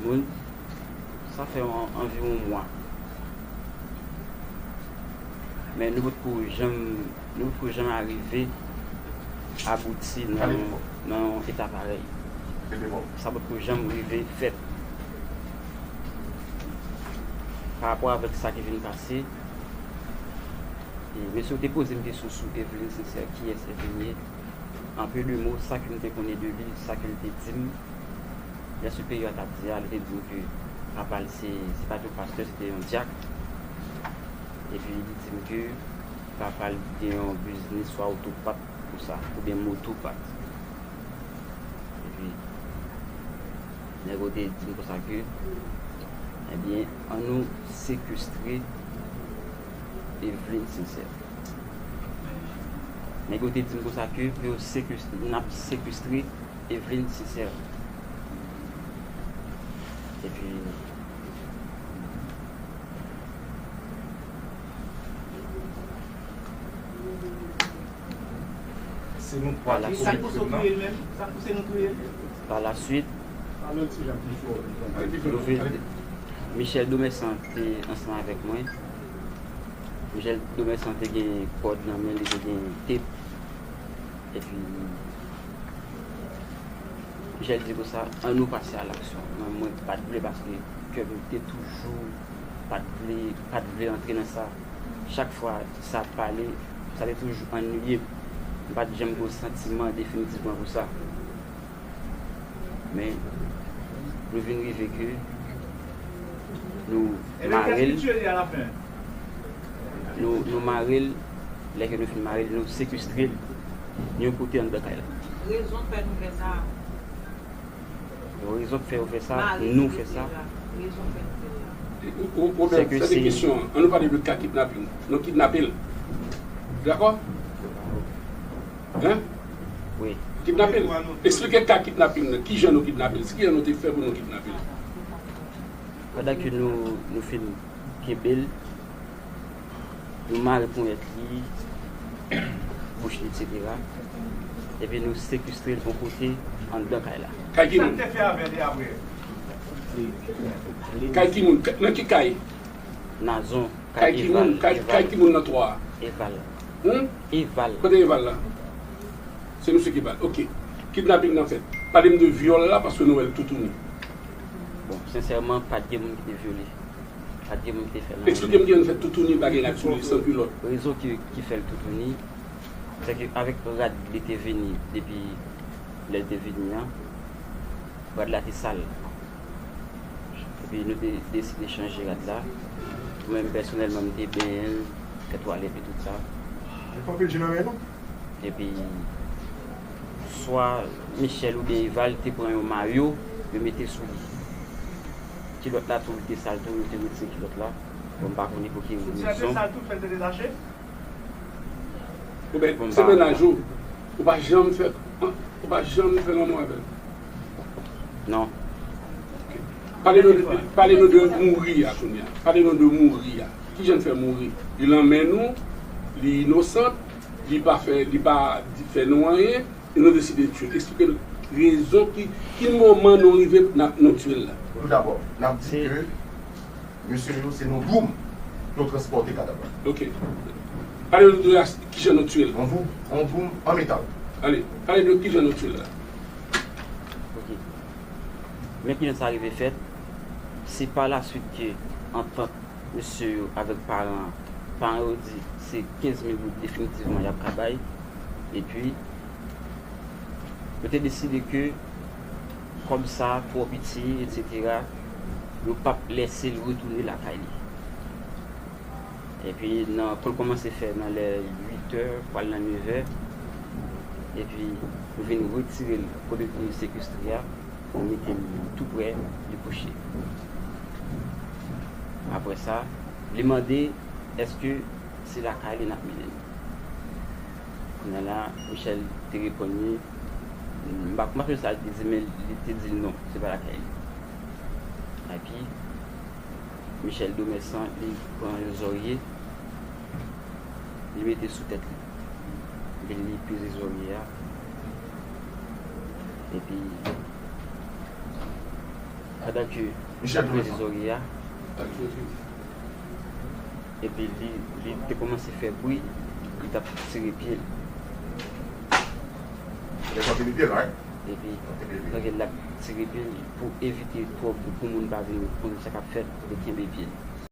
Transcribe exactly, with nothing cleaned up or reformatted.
Moun, sa fè an- anviwon mwa. Men nou potko janm, nou potko janm arive abouti nan, nan yon eta parèy. Sa potko janm rive fèt. Pa rapò avèk sa ki vin pase, e mesye yo te poze m kesyon sou Eveline Sincère, kiyès Eveline ye? An pe de mo, sa ke m te konnen de li, sa ke l te di m, lè siperyè a t ap di a, li te di m ke papa l se, se pa t yon pastè, se te yon dyak. Epi li di m ke papa l gen yon biznis swa otopat konsa, oubyen motopat. Epi nèg yo te di m konsa ke, ebyen, ann nou sekestre Eveline Sincère. Nèg yo te di m konsa ke pou yo sekestre, n ap sekestre Eveline Sincère. Epi, Se nou twa ki Sa k pouse w touye l menm? Sa k pouse nou touye l? Pa la swit, nou vin, Michel Domersan te ansanm avèk mwen. Michel Domersan te gen kòd nan men li, te gen tep. Epi Michel di konsa, ann nou pase a laksyon. Mwen, mwen pa t vle paske kè m te toujou pa t vle, pa t vle antre nan sa. Chak fwa sa ap pale, sa te toujou annuiye m. M pa t janm gen yon santiman definitivman pou sa. Men, nou vin rive ke nou mare l. Nou, nou mare l, lè ke nou fin mare l, nou sekestre l yon kote anndan kay la. Rezon k fè nou fè sa. Rezon k fè yo fè sa, nou fè sa. Ou, ou, ou, sa se kesyon an. Ann nou pale de ka kidnaping. Nou kidnape l. Dakò? Hein? Wi. Kidnape l. Eksplike ka kidnaping nan. Kijan nou kidnape l? Kijan nou te fè pou nou kidnape l? Pandan ke nou, nou fin kenbe l, nou mare ponyèt li, bouch li, etsetera. Epi nou sekestre l yon kote anndan kay la. Kay ki moun? Kay ki moun? Nan ki kay? Nazon. Kay ki moun? Kay ki moun nan twa a? Eval. Hmm? Eval. Kote Eval la? Se misye ki ba l. Ok. Kidnaping nan fèt. Pale m de vyòl la paske nou wè l toutouni. Bon, sensèman, pa t gen moun ki te vyole. Pa t gen moun ki te fè l. Eksplike m kijan l fè toutouni bagay la sou li san kilòt. Rezon ki, ki fè l toutouni, se ke avèk rad li te vini depi lè l te vini an, rad la te sal. Epi nou te deside chanje rad la. Mwen menm pèsonèlman m te benyen l, fè twalèt e tout sa. Li pa anpil je nan men non. Epi swa Michel oubyen Eval te pran yon mayo, yo mete sou li. Kilòt la tou li te sal tou, yo te retire kilòt la. Bon, m pa konnen pou ki rezon. Ou bèt, se mennaj ou. Ou pa janm fè, ou pa janm fè lanmou avè l. Non. Pale nou, pale nou de mouri a kounye a. Pale nou de mouri a. Kijan l fè mouri? Li nan men nou, li inosant, li pa fè, li pa fè nou anyen, e nou deside tiye l. Eksplike n rezon ki, ki moman nou rive n ap, nou tiye l la. Toudabò, n ap di ke mesye yo se nan yon boum yo transpòte kadav la. Ok. Pale nou de kijan nou tiye l. Yon boum, yon boum an metal. Ale, pale nou kijan nou tiye l la. Ok. Men kijan sa rive fèt, se pa la swit ke antant mesye yo avèk paran an, paran yo di se kenz mil goud definitivman y ap ka bay, epi yo te deside ke kòb sa twò piti, etsetera, yo p ap lèse l retounen lakay li. Epi nan, pou l kòmanse fè nan lè uit è, pral nan nèf è. Epi nou vin retire l kote nou te sekestre a, nou mete l tou prè de kouche. Apre sa, li mande èske se lakay li n ap mennen l. Kounye a la, Michel te reponn li, m pa, m pa sonje sa l te di, men li te di l non, se pa lakay li. Epi, Michel Domersan, li pran yon zòrye, li mete sou tèt li. Epi li peze zòrye a. Epi, Pandan ke l ap peze zòrye a, epi li, li te kòmanse fè bri, li t ap tire pye l. Epi pandan ke l ap tire pye l, pou evite twòp pou moun pa vin konnen sa k ap fèt, li kenbe pye l.